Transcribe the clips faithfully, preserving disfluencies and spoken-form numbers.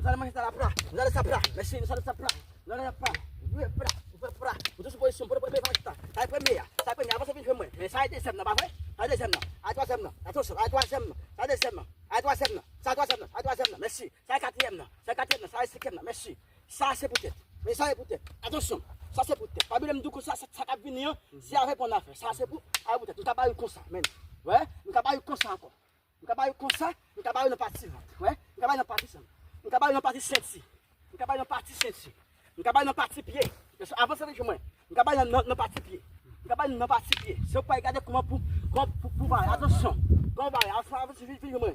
Nous allons manger dans la plat. Nous allons sa plat. Merci, nous allons sa plat. Nous allons sa plat. Ouvre plat. Ouvre plat. Vous tous position pour le premier match. Ça est premier. Ça est premier. Avanse vin jwe mwen. Men sa e dezyèm nan, pa vre? Sa e dezyèm nan. A twazyèm nan. Attention, a twazyèm nan. Sa e dezyèm nan. A twazyèm nan. Sa e twazyèm nan. A twazyèm nan. Mèsi. Sa e katriyèm nan. Sa e katriyèm nan. Sa e senkyèm nan. Mèsi. Sa se pou tèt. Men sa e pou tèt. Attention. Sa se pou tèt. Pa bliye m di w konsa, sa, sa k ap vini an, se avèk yon afè. Sa se pou, a pou tèt. M ka ba yo konsa, men. Wè, m ka ba yo konsa ankò. M ka ba yo konsa, m ka ba yo nan pati vant. Wè, m ka ba yo nan pati san. M ka ba yo nan pati senti. M ka ba yo nan pati senti. M ka ba yo nan pati pye. Avanse vin jwe mwen. M ka ba yo nan, nan, nan pati pye. M ka ba yo nan pati pye. Se ou k pral gade kòman pou, kòman pou, pou bare. Atansyon. Kòman bare. Avanse, avanse vin, vin jwe mwen.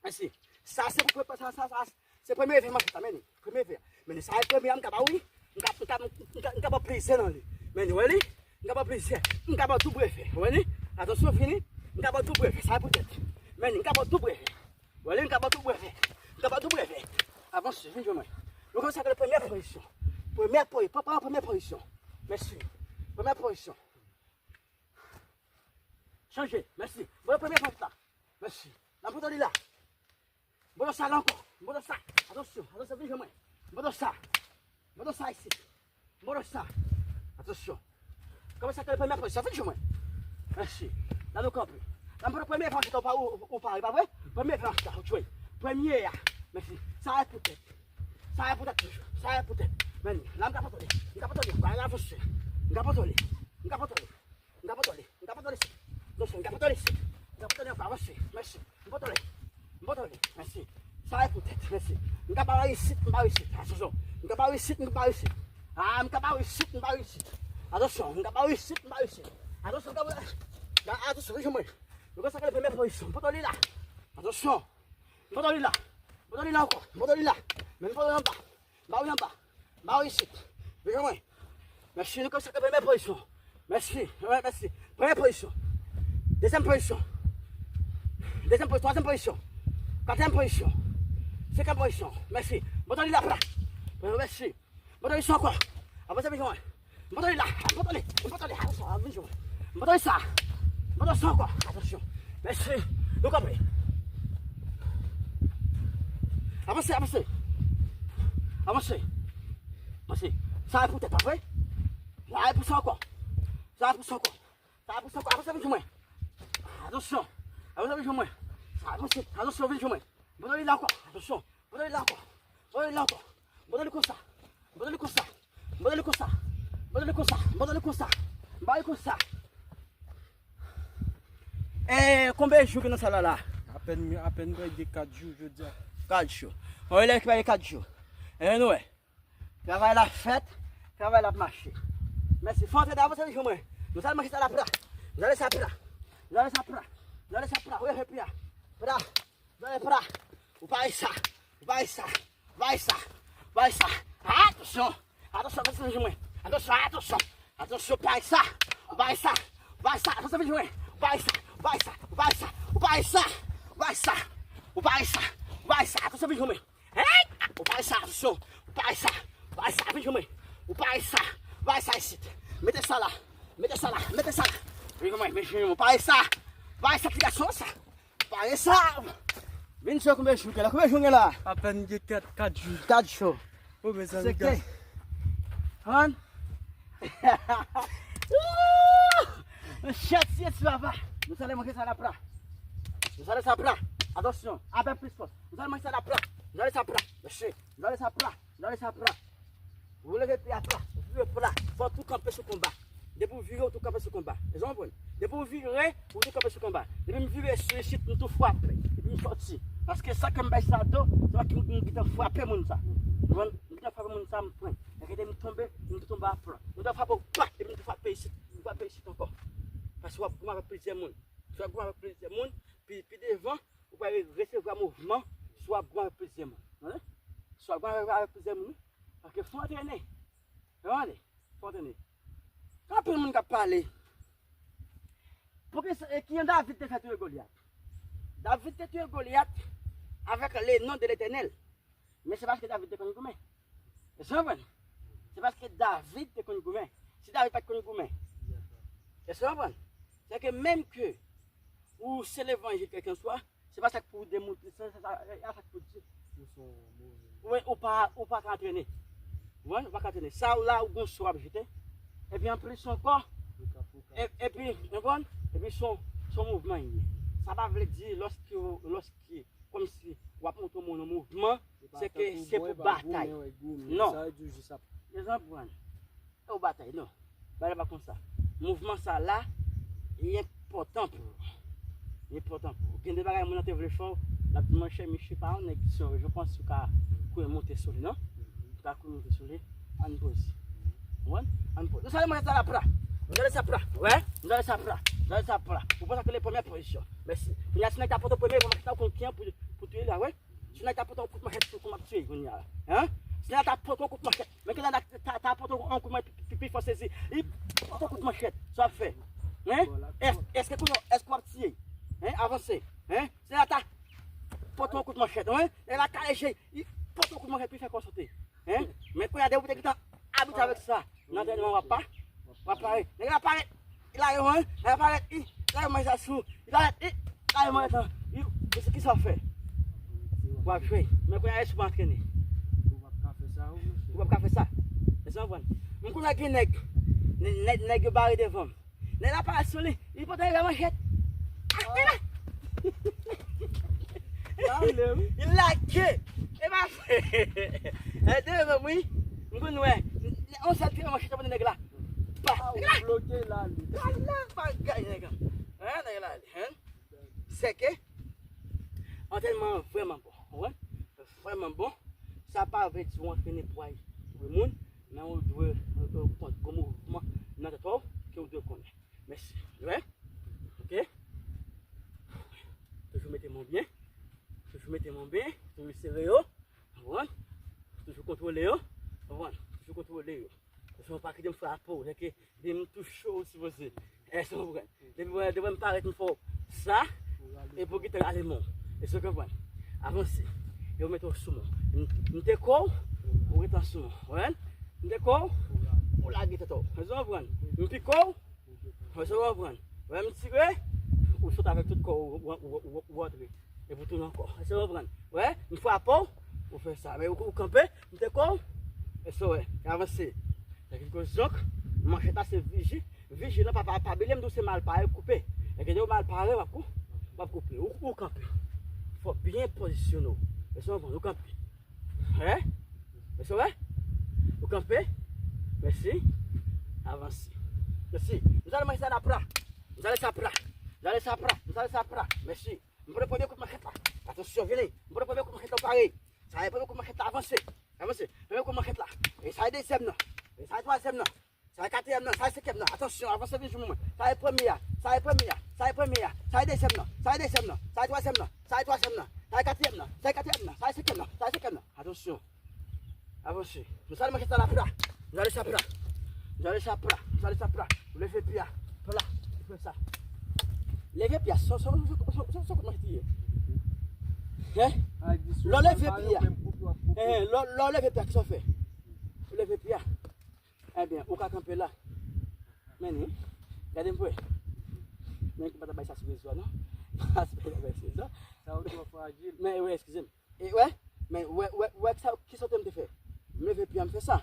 Mèsi. Sa se pou, sa, sa, sa, se premye efè manchèt la, men li. Premye efè. Men li, sa e premye a, m ka ba w li. M ka, m ka, m ka, m ka ba w plizyè nan li. Men li, wè li? M ka ba w plizyè. M ka ba w tou premye efè. Wè li? Atansyon, vini. M ka ba w tou premye efè. Sa e pou tèt. Men li, m ka ba w tou premye efè. Wè li? M ka ba w tou premye efè. M ka ba w tou premye efè. Avanse, vin jwe mwen. Nou kòmanse ak premyè pozisyon. Premyè pozi-, pran, pran premyè pozisyon. Mèsi. Premyè pozisyon. Chanje. Mèsi. Bon, premye pòt la. Mèsi. N ap pote li la. Bon, sa la ankò. Bon, sa. Atansyon. Atansyon, vin jwe mwen. Bon, sa. Bon, sa isit. Bon, sa. Atansyon. Kòmanse ak premyè pòt sa. Vin jwe mwen. Mèsi. La nou kanpe. N ap pote premye pòt sa, ou pa, ou, ou pa, pa vre? Premye pòt sa, ou jwe. Premye a. Mèsi. Sa e pou tèt. Sa e pou tèt toujou. Sa e pou tèt. Men, la m ka pote li. M ka pote li. Ba la avanse. M ka pote li. M ka pote li. M ka pote li. M ka pote li isit. Donk, m ka pote li isit. M ka pote li ankò, avanse. Mèsi. M pote li. M pote li. Mèsi. Sa e pou tèt. Mèsi. M ka ba w isit, m ba w isit. Atansyon. M ka ba w isit, m ba w isit. Ah, m ka ba w isit, m ba w isit. Atansyon. M ka ba w isit, m ba w isit. Atansyon, m ka ba w. Atansyon, vin jwe mwen. Nou kòmanse ak premyè pozisyon. M pote li la. Atansyon. M pote li la. M pote li la ankò. M pote li la. Men m pote li anba. M ba w li anba. M ba w isit. Vin jwe mwen. Mèsi, nou kòmanse ak premyè pozisyon. Mèsi. Wè, mèsi. Premyè pozisyon. Dezyèm pozisyon. Dezyèm pozisyon. Twazyèm pozisyon. Katriyèm pozisyon. Senkyèm pozisyon. Mèsi. Bon, tande la, pra. Mèsi. Bon, tande sa ankò. Avanse, vin jwe mwen. M pote li la, m pote li, m pote li, atansyon, vin jwe. M pote li sa. M pote li sa ankò, atansyon. Mèsi. Nou kanpe. Avanse, avanse. Avanse. Avanse. Sa e pou tèt, pa vre? Sa e pou sa ankò. Sa e pou sa ankò. Sa e pou sa ankò. Avanse, vin jwe mwen. Atansyon. Avanse, vin jwe mwen. Sa, avanse. Atansyon, vin jwe mwen. M pote li la ankò. Atansyon. M pote li la ankò. M pote li la ankò. M pote li konsa. M pote li konsa. M pote li konsa. M pote li konsa. M pote li konsa. M ba li konsa. E konbyen jou ki nan sal la la? Apèn, apèn prèske kat jou jodi a. Kat jou. Yon elèv ki pa gen kat jou. E nou wè. Travay la fèt, travay la ap mache. Mèsi. Fò antre avanse vin jwe mwen. Nou sal manke sa la pra. Nou sal sa pra. Nou sal sa pra. Nou sal sa pra. Ou leve pye a. Pra. Zòrèy pra. Ou pa wè sa. Ou pa wè sa. Ou pa wè sa. Ou pa wè sa. Atansyon. Atansyon, atansyon, vin jwe mwen. Atansyon, atansyon. Atansyon, ou pa wè sa. Ou pa wè sa. Ou pa wè sa. Atansyon, vin jwe mwen. Ou pa wè sa. Ou pa wè sa. Ou pa wè sa. Ou pa wè sa. Ou pa wè sa. Ou pa wè sa. Ou pa wè sa. Atansyon, vin jwe mwen. Hey! Ou pa wè sa, atansyon. Ou pa wè sa. Ou pa wè sa, vin jwe mwen. Ou pa wè sa. Ou pa wè sa isit. Mete sa la. Mete sa la. Mete sa la. Vin jwe mwen. Vin jwe mwen. Ou pa wè sa. Ou pa wè sa, ti gason sa. Pare sa! Vin jwe konbyen jou gen la? Konbyen jou gen la? Apèn gen kat, kat jou. Kat jou. O, mezanmi, gad. Konprann? Chèt, si, si, papa. Nou sale manke sa la pra. Nou sale sa pra. Atansyon. Avèk plis fòs. Nou sale manke sa la pra. Nou sale sa pra. Mesye. Nou sale sa pra. Nou sale sa pra. Ou leve pye a pra, ou vire pra, fò w tou kanpe sou konba. Depi w vire, ou tou kanpe sou konba. Èske w konprann? Depi w vire, ou tou kanpe sou konba. Depi m vire sou isit, m tou frape. Depi m sòti, Paske sa ke m bay sa do, se pa ki m gentan frape moun sa. Ou konprann? M gentan frape moun sa, m pran. Epi m tonbe, m tou tonbe a pran. M tou frape w, pa! Epi m tou frape isit, m frape isit ankò. Paske w ap goumen avèk plizyè moun. Si w ap goumen avèk plizyè moun, pi, pi devan, ou pral resevwa mouvman, si w ap goumen avèk plizyè moun. Tande? Si w ap goumen avèk, avèk plizyè moun, wi. Paske fò antrene. Tande? Fò antrene. Gen anpil moun k ap pale. Poukisa, e kijan David te fè touye Golyat? David te touye Golyat avèk le non de Letènèl. Men se paske David te konn goumen. Èske w konprann? Se paske David te konn goumen. Si David pa t konn goumen, èske w konprann? Se ke menm ke ou se levanjil kèlkanswa, se pa sa k pou demontre, se, se, se, se sa k pou di. Ou se yon move. Wi, ou pa, ou pa ka antrene. Ou konprann? Ou pa ka antrene. Sa w la, ou gon sou w ap jete. Epi anplis ankò, e, epi, ou konprann? Epi se yon, se yon mouvman li ye. Sa pa vle di lòske, lòske, kòmsi w ap montre moun yon mouvman, se ke se pou batay. Non. Sa vle di w jis ap. Èske w konprann? E w batay, non. Bagay la pa konsa. Mouvman sa la, li enpòtan pou ou. Li enpòtan pou ou. Gen de bagay moun nan te vle fè w, l ap di, monchè, misye pa yon nèg ki se, je pense, ou ka kouri monte sou li, non? Ou ka kouri monte sou li. Ann poze. Ou konprann? Ann poze. Nou salye mwen sa la pra. Nou salye sa pra. Wè? Nou salye sa pra. Nou salye sa pra. Ou pran sa ke le premye pozisyon. Mèsi. Kounye a, si nèg ta pote premye, bon, mwen ta konn kijan pou, pou touye la, wè? Si nèg ta pote yon kout manchèt sou kou, m ap tiye kounye a la. Hein? Si nèg ta pote yon kout manchèt, men ke nèg ta, ta, ta pote yon kout manchèt pi, pi, pi fò sezi. Li pote yon kout manchèt. Sa w ap fè? Hein? Èske, èske kounye a, èske w ap tiye? Hein? Avanse. Hein? Si nèg ta pote yon kout manchèt, hein? Nèg la kale je, li pote yon kout manchèt pi fè kò w sote. Hein? Men kounye a, depi w te gentan abitye avèk sa, nan antrenman w ap pa, w ap pare. Nèg la pare. Li lage men, li parèt, li lage men sa sou, li parèt, li lage men sa, li, li, kisa w fè? W ap jwe. Men kounye a, èske w pa antrene? Ou p ap ka fè sa, wi, mesye. Ou p ap ka fè sa. Èske w konprann? M konnen gen nèg, nè-, nèg, nèg yo bare devan m. Nèg la parèt sou li, li pote yon manchèt. Ah, nèg la. Li lage. E pa fè. E devan m, wi. M konn wè. On sèl pye manchèt ap pran nèg la. Pa. Ah, ou bloke l ale. Ala bagay nèg la. Hein, nèg la ale, hein? Se ke antrenman an vrèman bon. Ou konprann? Vrèman bon. Sa pa vle di w antrene pou w al touye moun, men ou dwe, euh, euh, pran gwo mouvman nan tèt ou ke ou dwe konnen. Mèsi. Ou wè? Ok? Toujou mete men w byen. Toujou mete men w byen. Toujou sere yo. Ou konprann? Toujou kontwole yo. Ou konprann? Toujou kontwole yo. Paske w pa kite m frape w, se ke depi m touche w, ou sipoze. Èske w konprann? Depi mwen, depi mwen parèt, m fè w sa, epi w kite l ale men w. Èske w konprann? Avanse. Yo mete w sou men w. M, m teke w, ou ret ansou mwen. Ou konprann? M teke w, ou lage tèt ou. Èske w konprann? M pike w, èske w konprann? Wè, m tire, ou sot avèk tout kò w, ou, ou, ou, ou, ou antre. Epi w tounen ankò. Èske w konprann? Wè, m frape w, ou fè sa. Men ou, ou kanpe, m teke w. Èske w wè? Avanse. Sa ki koz donk, manchèt la se viji. Viji lan pa, pa, pa bliye m di w se mal pare, koupe. Èske w mal pare, w ap kou-, w ap koupe. Ou, ou kanpe. Fò w byen pozisyone w. Èske w konprann? Ou kanpe. Wè? Èske w wè? Ou kanpe. Mèsi. Avanse. Mèsi. M salye manchèt la pra. M salye sa pra. M salye sa pra. M salye sa pra. Mèsi. M pran premye kout manchèt la. Atansyon, vini. M pran premye kout manchèt la, pare. Sa e premye kout manchèt la, avanse. Avanse. Premye kout manchèt la. E sa e dezyèm nan. E sa e twazyèm nan. Sa e katriyèm nan. Sa e senkyèm nan. Atansyon, avanse vin jwenn mwen. Sa e premye a. Sa e premye a. Sa e premye a. Sa e dezyèm nan. Sa e dezyèm nan. Sa e twazyèm nan. Sa e twazyèm nan. Sa e katriyèm nan. Sa e katriyèm nan. Sa e senkyèm nan. Sa e senkyèm nan. Atansyon. Avanse. Nou salye manchèt la pra. Nou salye sa pra. Nou salye sa pra. Nou salye sa pra. Ou leve pye a. Pla. Ou fè sa. Leve pye a. Sa, sa, sa, sa, sa, sa kout manchèt li ye. Hein? Lè w leve pye a. Hein, lè, lè w leve pye a, kisa w fè? Ou leve pye a. Ebyen, ou ka kanpe la. Men ni. Gade m pou wè. Men ki pa ta bay sa sou rezo a, non. Pas pa ta bay sou rezo a. Sa ou twò frajil. Men, wè, eskize m. E wè, men wè, wè, wè sa, ki sote m te fè. M leve pye a, m fè sa.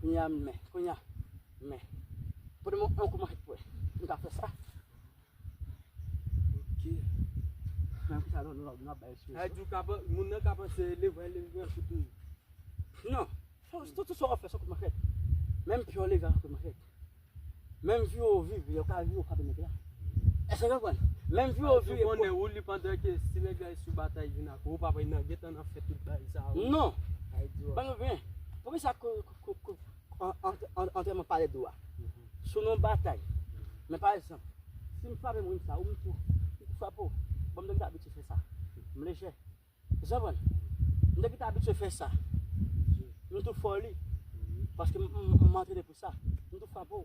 Kounye a, men, kounye a, men. Pote m yon kou manchèt pou wè. M ka fè sa. Ok. Men pou sa, nou, nou, nou ap bay ekspresyon. Sa di w ka pa-, moun nan ka panse leve, leve, kout ou. Non. Sa, tout, tout sa w ap fè, se kout manchèt. Menm pye w leve a, kout manchèt. Menm vire w vire, yo ka vire w frape nèg la. Èske w konprann? Menm vire w vire. Ou konnen, ou li pandan ke si nèg la sou batay vin ak ou, ou pa pral nan gentan nan fè tout bagay sa. Non. Ban nou byen. Poukisa ko, ko, ko, an, an, an, antrenman pale dou a. Sou non batay. Men pa egzanp, si m frape moun sa, ou m tou, m tou frape w. Bon, m te abitye fè sa. M lejè. Ou konprann? M te gentan abitye fè sa. M tou fè w li. Paske m, m, m antrene pou sa. M tou frape w.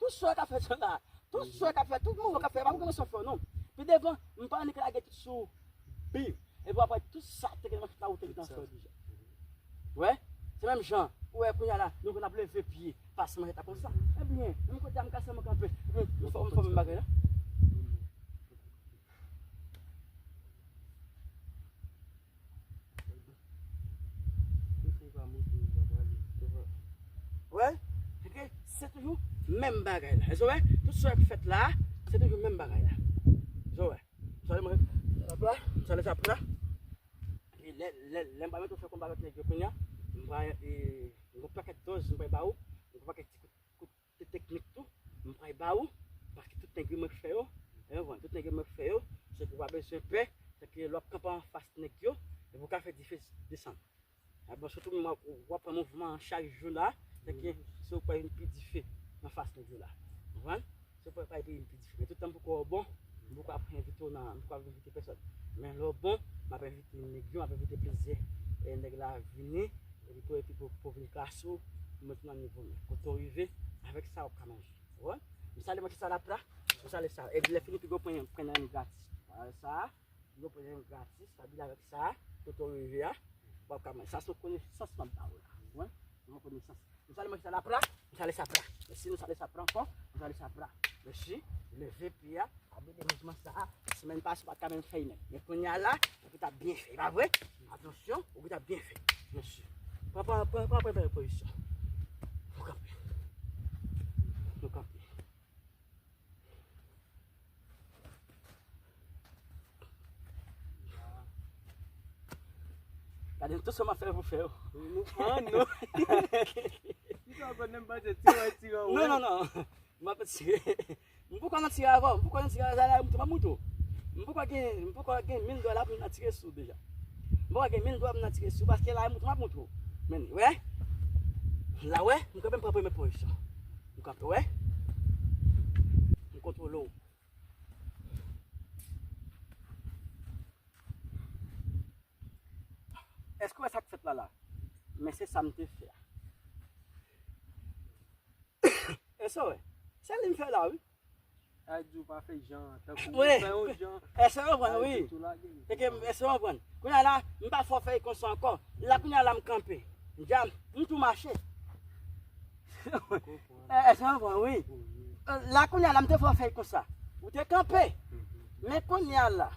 Tout sa w ka fè sa la. Tout sa w ka fè, tout mouvman w ka fè, pa pou konnen sa w fè w non. Pi devan, m pa annik lage tout sou biv. Epi w ap wè tout sa te gen nan fèt la ou te gentan fè w deja. Wè? Se menm jan, ou wè kounye a la, nou konn ap leve pye, pase manchèt la konsa. Ebyen, menm kote a m ka sèlman kanpe. M fè, m fè menm bagay la. Wè? Ok? Se toujou menm bagay la. Èske w wè? Tout sa k fèt la, se toujou menm bagay la. Èske w wè? M sale mwen, lap la, m sale sa pran. E lè, lè, lè m pa mete w fè konba avèk nèg yo kounye a, m pral, e, yon pakèt dòz m pral ba ou, yon pakèt ti kout, kout de teknik tou, m pral ba ou, paske tout nèg yo mwen fè yo, e, bon, tout nèg yo mwen fè yo, se pou w pa bezwen pè, se ke lè w ap kanpe anfas nèg yo, epi w ka fè dife desann. Bon, sitou w ap pran mouvman an chak jou la, se ke se ou k pral vin pi dife anfas nèg yo la. Konprann? Se ou k pral vin pi dife. Men tout tan m poko wè w bon, m poko ap envite w nan, m poko ap envite pèsòn. Men lè w bon, m ap envite nèg yo, m ap envite plizyè, e, nèg la vini, epi pou, epi pou, pou vin klase w, pou mete w nan nivo m. Kote w rive, avèk sa w ka manje. Konprann? M sale manje sa l ap la, m sale sa. Epi lè fini, piga w pran, pran nan gratis. Sa a, yo pran yon gratis, sa vle di avèk sa, kote w rive a, w ap ka manje. Sa se yon konesans m ap ba ou la. Wi, se yon konesans. Nou sale manje sa la pra, nou sale sa pra. Mèsi, nou sale sa pra ankò, nou sale sa pra. Mèsi, leve pye a, abite mouvman sa a. Semèn pase, ou pa t ka menm fè l menm. Men kounye a la, ou gentan byen fè, e pa vre? Atansyon, ou gentan byen fè. Mèsi. Pran, pran, pran, pran, pran, pran pozisyon. Nou kanpe. Nou kanpe. Gade tout sa m ap fè pou fè yo. Ah non. Kisa w konn menm panse tire tire ou? Non, non, non. M ap tire. M poko nan tire avè w. M poko nan tire avè w. M tou m ap moutre w. M poko gen, m poko gen mil dola pou m nan tire sou deja. M poko gen mil dola pou m nan tire sou paske la moutre m ap moutre w. Men, wè. La wè, m kanpe m pran premye pozisyon. M kanpe, wè. M kontwole w. Èske w wè sa k fèt la la? Men se sa m te fè a. Èske w wè? Se li m fè la wi. Sa di w pa fè jan, tankou w fè yon jan. Èske w konprann? Wi. Èske w konprann? Kounye a la, m pa fè w fè konsa ankò. La kounye a la m kanpe. M di a, m tou mache. Èske w konprann? Wi. La kounye a la m te fè w fè konsa. Ou te kanpe. Men kounye a la.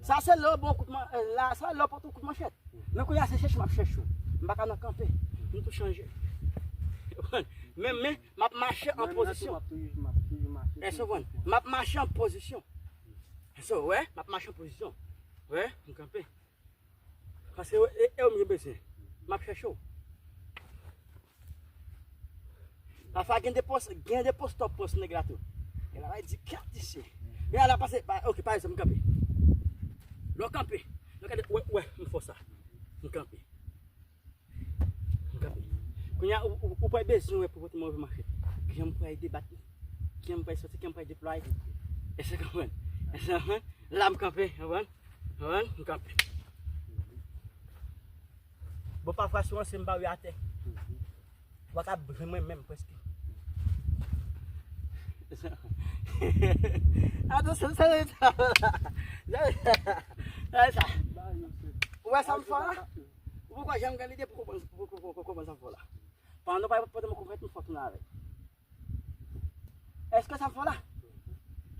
Sa se lè w bon kout man, la sa lè w pote w kout manchèt. Men kounye a se chèche m ap chèche w. M pa ka nan kanpe. M tou chanje. Men, men, m ap mache an pozisyon. Èske w konprann? M ap mache an pozisyon. Èske w wè? M ap mache an pozisyon. Wè, m kanpe. Paske e, e, e w m gen bezwen. M ap chèche w. Pafwa gen de pòs, gen de pòs tòp pòs nèg la tou. E la va di kat isi. Gen la pase, pa, ok, pa egzanp, m kanpe. Lè w kanpe, lè w gade, wè, wè, m fè w sa. M kanpe. M kanpe. Kounye a, ou, ou, ou pral bezwen wè pou pote move manchèt. Kijan m pral debat li? Kijan m pral soti? Kijan m pral deplwaye? Èske w konprann? Èske w konprann? La m kanpe, konprann? Konprann? M kanpe. Bon, pafwa, si w ranse m pa wi atè. Ou pa ka jwenn mwen menm, prèske. Atansyon, sa se sa. Sa se sa. Ou wè sa m fè la? Ou poko janm gen lide pou konprann, pou, pou, pou, pou konprann sa m fè la. Pandan w pa pote mwen konprann, m fè w tounen avè l. Èske sa m fè w la?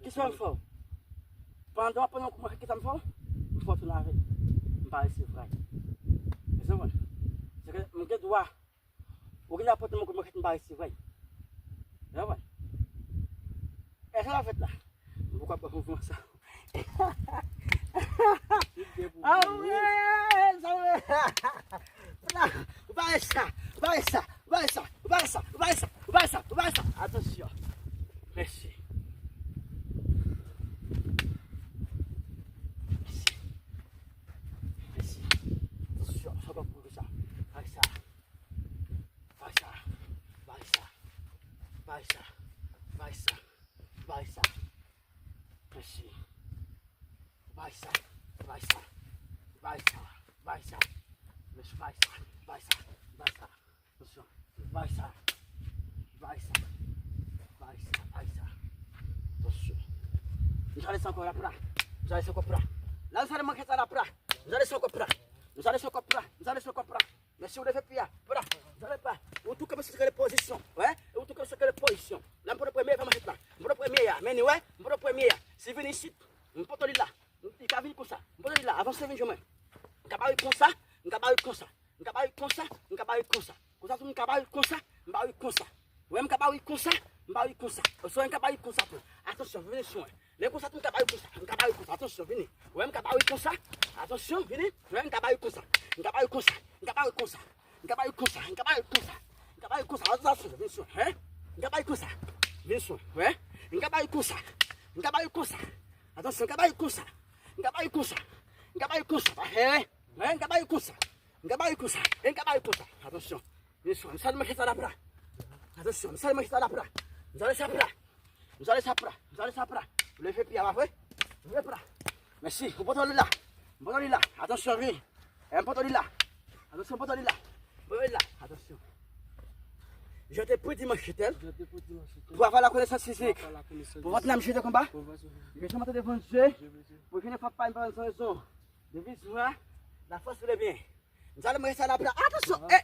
Kisa m fè w? Pandan w ap pote mwen konprann, kisa m fè w? M fè w tounen avè l. M pa resevwa l. Èske w konprann? Se ke m gen dwa. Ou gen dwa pote mwen konprann, m pa resevwa l. Èske w konprann? Èske sa fèt la? M poko ap mouvman sa. Ah ouais, sa vre. Ou pa wè sa, ou pa wè sa, ou pa wè sa, ou pa wè sa, ou pa wè sa, ou pa wè sa, ou pa wè sa. Atansyon. Mèsi. Bay sa. Mesye, bay sa. Bay sa. Bay sa. Atansyon. Bay sa. Bay sa. Bay sa. Bay sa. Atansyon. Nou sa lese ankò la pra. Nou sa lese ankò pra. La nou sa lese ankò pra. Nou sa lese ankò pra. Nou sa lese ankò pra. Nou sa lese ankò pra. Mesye, ou leve pye a. Pra. Nou sa lese pra. Ou tou kanpe sou kele pozisyon. Wè? Ou tou kanpe sou kele pozisyon. La m pran premye, fè manchèt la. M pran premye a. Men ni wè? M pran premye a. Si vin isit. M poto li la. Li ka vin konsa. M poto li la. Avanse vin jwenn mwen. M ka ba li konsa. M ka ba li konsa. M ka ba li konsa. M ka ba li konsa. Konsa tou m ka ba li konsa. M ba li konsa. Wè m ka ba li konsa. M ba li konsa. Oswa m ka ba li konsa tou. Atansyon, vini sou mwen. Lè konsa tou m ka ba li konsa. M ka ba li konsa. Atansyon, vini. Wè m ka ba li konsa. Atansyon, vini. Wè m ka ba li konsa. M ka ba li konsa. M ka ba li konsa. M ka ba li konsa. M ka ba li konsa. M ka ba li konsa. Atansyon, vini sou mwen. Wè. M ka ba li konsa. Vini sou mwen. Wè. M ka ba li konsa. M ka ba li konsa. Atansyon, m ka ba li konsa. M ka ba li konsa. M ka ba li konsa. Wè. Wè, m ka ba li konsa. M ka ba li konsa. E m ka ba li konsa. Atansyon. Vini sou mwen. M sal manchèt sa la pra. Atansyon, m sal manchèt sa la pra. M sal sa pra. M sal sa pra. M sal sa pra. Leve pye a, pa vre? Leve pra. Mèsi. Ou poto li la. M poto li la. Atansyon, vini. E m poto li la. Atansyon, poto li la. Poto li la. Atansyon. Je te prie dimanche tel. Je te prie dimanche tel. Pour avoir la connaissance physique. Pour avoir la connaissance physique. Pour votre âme, je te combat. Pour votre âme, je te combat. Je te mets devant Dieu. Je te mets devant Dieu. Pour que je ne frappe pas une personne sans raison. Devise mwen, la force pour le bien. M sa lè mwen sa la pra. Atansyon, e,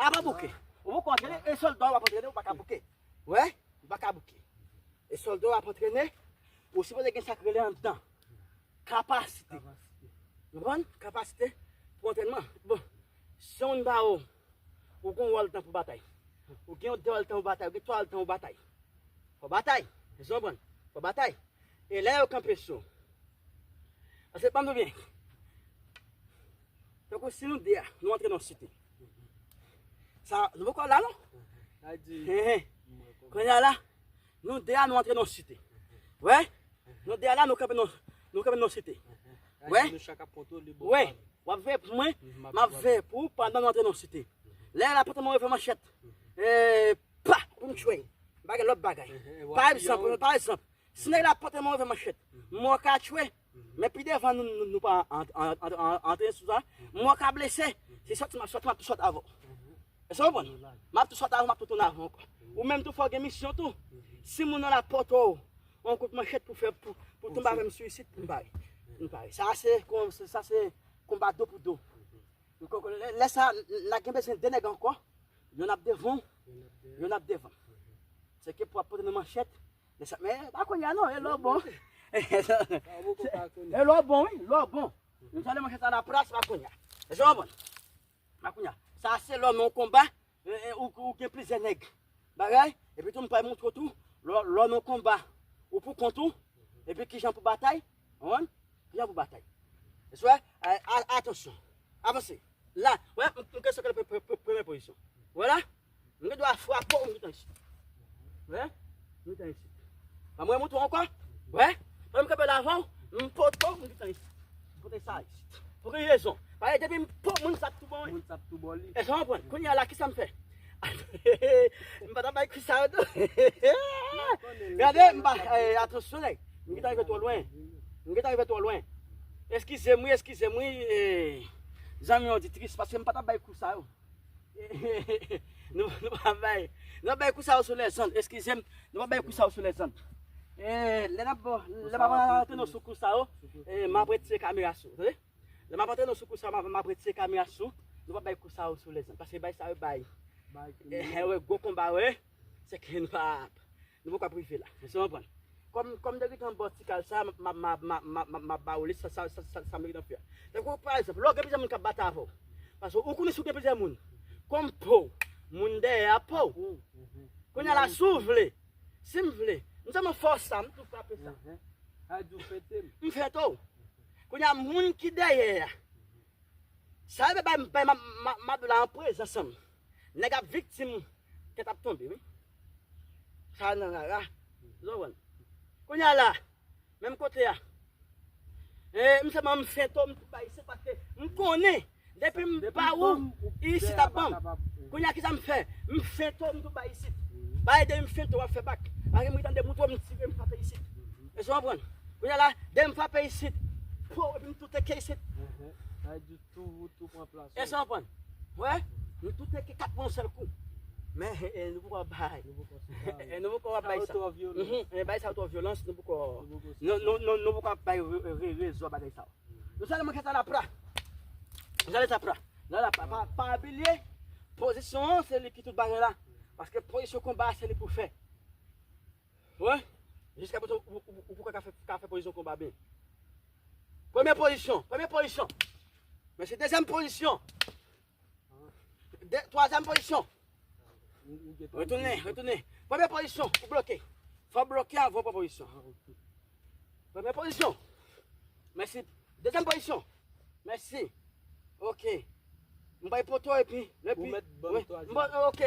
apa bouke. Ou poko antrene, e sòlda w ap antrene, ou pa ka bouke. Wè, ou pa ka bouke. E sòlda w ap antrene, ou sipoze gen sa k rele anndan. Kapasite. Kapasite. Ou konprann? Kapasite pou antrènman. Bon, si yon moun ba ou, ou gen yon wòl tan pou batay. Ou gen yon de wòl tan pou batay, ou gen twa wòl tan pou batay. Fò batay. Èske w konprann? Fò batay. E lè yo kanpe sou. Paske, ban m di w byen. Tankou si nou de a, nou antre nan yon site. Sa, nou poko la, non? Sa di. Hen, hen. Kounye a la, nou de a, nou antre nan yon site. Wè? Nou de a la, nou kanpe nan, nou kanpe nan yon site. Wè? Nou chak ap kontwole bò pa nou. W ap veye pou mwen, m ap veye pou ou pandan nou antre nan yon site. Lè la, pote mwen revè manchèt. E, pa, pou m tchwe. Bagay, lòt bagay. Pa egzanp, pa egzanp. Si nèg la pote mwen revè manchèt, m wè w ka tchwe, men pi devan nou, nou, nou pa an-, an-, an-, an-, antre sou sa, m wè w ka blese, se sòti m ap sòti, m ap tou sòti avè w. Èske w konprann? M ap tou sòti avè w, m ap tou tounen avè w ankò. Ou menm tou fò w gen misyon tou. Si moun nan la pote w yon kout manchèt pou fè, pou, pou tonbe avè m sou isit, m pare. M pare. Sa se kon-, sa se konba do pou do. Lè, lè sa, n a gen bezwen de nèg ankò. Yonn ap devan, yonn ap devan. Se ke pou ap pote nan manchèt. Lè sa, men, pa kounye a non, e lò bon. E lò bon, wi, lò bon. Nou tande manchèt sa nan plas, pa kounye a. Èske w konprann? Pa kounye a. Sa se lò nan yon konba, e, e, ou, ou gen plizyè nèg. Bagay, epi tou m pral montre w tou, lò, lò nan yon konba, ou pou kont ou, epi kijan pou batay, w konprann? Kijan pou batay. Èske w wè? A, a, atansyon. Avanse. La, wè, m, m ke sou premye pozisyon. Wè la? M gen dwa frape w, m gentan isit. Wè? M gentan isit. Ban mwen montre w ankò. Wè? Pandan m kanpe la avè w, m pote w, m gentan isit. M pote sa isit. Pou ki rezon? Paske depi m po, moun sa ap tou bon, wi. Moun sa ap tou bon, wi. Èske w konprann? Kounye a la, kisa m fè? M pa ta bay kou sa yo tou. Gade, m pa, eh, atansyon, nèg. M gentan rive twò lwen. M gentan rive twò lwen. Eskize m, wi, eskize m, wi, eh, zanmi oditris, paske m pa ta bay kou sa yo. Nou, nou pa bay, nou pa bay kou sa yo sou lèzonn. Eskize m, nou pa bay kou sa yo sou lèzonn. E, lè n ap, lè m ap antre nou sou kou sa yo, e, m ap retire kamera sou, tande? Lè m ap antre nou sou kou sa yo, m ap, m ap retire kamera sou, nou pa bay kou sa yo sou lèzonn. Paske bay sa yo bay. E, e, wè, gwo konba, wè. Se ke nou pa, nou poko ap rive la. Èske w konprann? Kòm, kòm de gentan bò ti kal sa, m ap, m ap, m ap ba ou li sa, sa, sa, sa, sa m gentan fè a. Tankou, pa egzanp, lè w gen plizyè moun k ap batay avè w. Paske ou konnen si w gen plizyè moun, kòm po w, moun dèyè a po w. Kounye a la, si w vle, si m vle, m sèlman fè w sa, m tou frape sa. M fente w. Kounye a, moun ki dèyè a, sa yo bay, bay, m, m, m ap di w la an prezans an m. Nèg ap viktim, tèt ap tonbe, wi. Sa nan rara. Ou konprann? Kounye a la, menm kote a. E, m sèlman m fente w, m tou bay isit, paske m konnen, depi m ba ou, isit ap ban m. Kounye a, kisa m fè? M fente w, m tou bay isit. Paske depi m fente w, w ap fè bak. Paske m gentan demontre w, m tire, m frape isit. Èske w konprann? Kounye a la, depi m frape isit, po, epi m tou teke isit. Sa vle di tou, tou pran plas. E sa w konprann? Wè, nou tout te kat pran yon sèl kou. Men, e, nou poko bay. Nou poko bay sa. Sa twò vyolans. Mhm. E bay sa twò vyolans, nou poko, nou, nou, nou, nou poko bay re-, re-, rezon bagay sa. Nou sèlman kè sa la pra. Nou sèlman sa pra. La, la, pa, pa, pa bliye, pozisyon an, se li ki tout bagay la. Paske pozisyon konba, se li pou fè. Wè, jiska prezan, ou, ou, ou, ou poko ka fè, ka fè pozisyon konba byen. Premye pozisyon, premye pozisyon. Men se dezyèm pozisyon. De, twazyèm pozisyon. Retounen, retounen. Premye pozisyon, ou bloke. Fò w bloke avan w pran pozisyon. Premye pozisyon. Mèsi. Dezyèm pozisyon. Mèsi. Ok. M bay poto epi, epi. Ou mèt ban m twazyèm. Ok.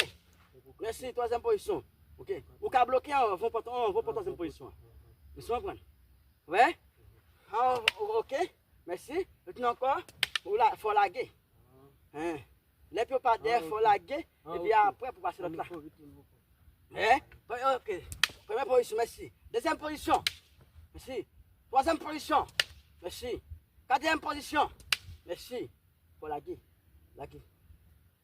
Mèsi, twazyèm pozisyon. Ok. Ou ka bloke avan w pran, avan w pran twazyèm pozisyon. Mèsi, w konprann. Wè? Ah, ok. Mèsi. Retounen ankò. Ou la, fò w lage. Hein. Lè pye w pa dèyè, fò w lage. Epi apre pou pase lòt la. Hein? Premye, ok. Premye pozisyon, mèsi. Dezyèm pozisyon. Mèsi. Twazyèm pozisyon. Mèsi. Katriyèm pozisyon. Mèsi. Fò w lage. Lage.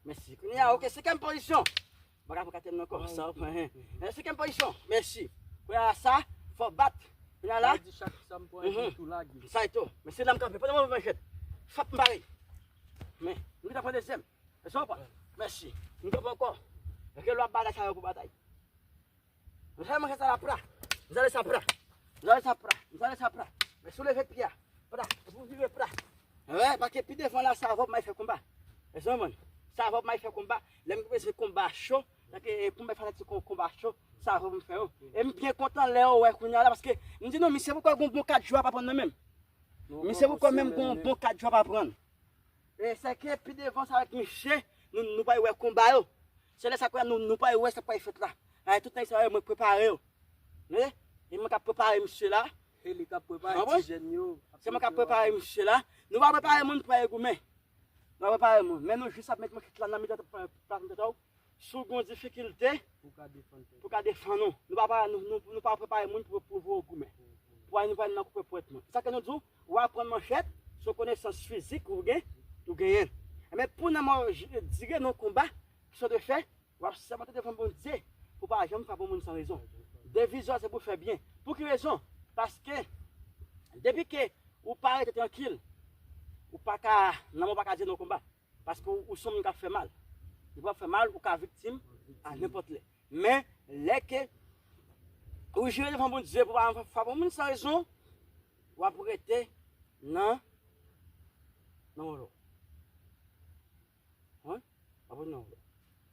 Mèsi. Kounye a, ok, senkyèm pozisyon. M pa ka pran katriyèm nan ankò. Sa w pran, hein. Men senkyèm pozisyon. Mèsi. Kounye a sa, fò w bat. Kounye a la. Sa di chak sa m pran, epi tou lage. Sa e tou. Mèsi, la m kanpe. Pandan m pran manchèt. Fap m pare. Men, nou ta pran dezyèm. Mèsi, w pran. Mèsi. Nou ta pran ankò. Rele w ap batay sa yo pou batay. Mwen sèlman kè sa la pra. Mwen sèlman sa pra. Mwen sèlman sa pra. Mwen sèlman sa pra. Men si w leve pye a. Pra. Epi w vire pra. Wè, paske pi devan la, sa avè w m ay fè konba. Èske w konprann? Sa avè w m ay fè konba. Lè m bezwen konba cho, tanke, e, pou m bay fanatik yo konba cho, sa avè w m fè yo. E m byen kontan lè yo wè kounye a la, paske m di nou, misye poko gon bon kat jou ap aprann nan men m. Misye poko menm gon bon kat jou ap aprann. E sèke pi devan sa avèk misye, nou, nou pral wè konba yo. Se lè sa k wè nou, nou pral wè sa k pral fèt la. Ay, tout nèg sa yo, mwen prepare yo. E, e mwen k ap prepare misye la. E li k ap prepare ti jèn yo. Se mwen k ap prepare misye la. Nou pa prepare moun pou al goumen. Nou pa prepare moun. Men nou jis ap met manchèt la nan mitan plas mitan w. Si w gen yon difikilte, pou ka defann tèt ou. Pou ka defann ou. Nou pa, pa, nou, nou, nou pa prepare moun pou, pou voye w goumen. Pou al, nou pral nan koupe pwèt moun. Sa ke nou di w, w ap pran manchèt, se yon konesans fizik ou gen, ou genyen. Enben, pou nan mò, dire nan konba, ki sot fè, w ap sèmante devan Bondye, pou pa janm frape yon moun san rezon. Deviz ou a, se pou fè byen. Pou ki rezon? Paske, depi ke ou pa rete trankil, ou pa ka, nan mò pa ka dire nan konba. Paske ou, ou se yon moun k ap fè mal. Depi w ap fè mal, ou ka viktim a nenpòt lè. Men, lè ke ou jire devan Bondye pou pa frape yon moun san rezon, w ap rete nan, nan wòl ou. Wi? W ap rete nan wòl ou.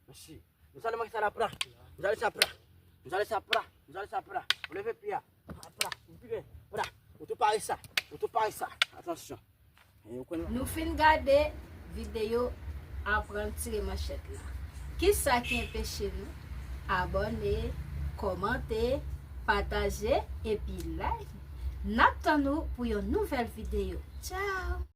Mèsi. Nou sale manke sa la pra. Nou sale sa pra. Nou sale sa pra. Nou sale sa pra. Ou leve pye a. Pra. Ou vire. Pra. Ou tou pare sa. Ou tou pare sa. Atansyon. Nou fin gade videyo aprann tire manchèt la. Kisa ki enpeche nou abòne, kòmante, pataje epi like? N ap tann ou pou yon nouvèl videyo. Tchao!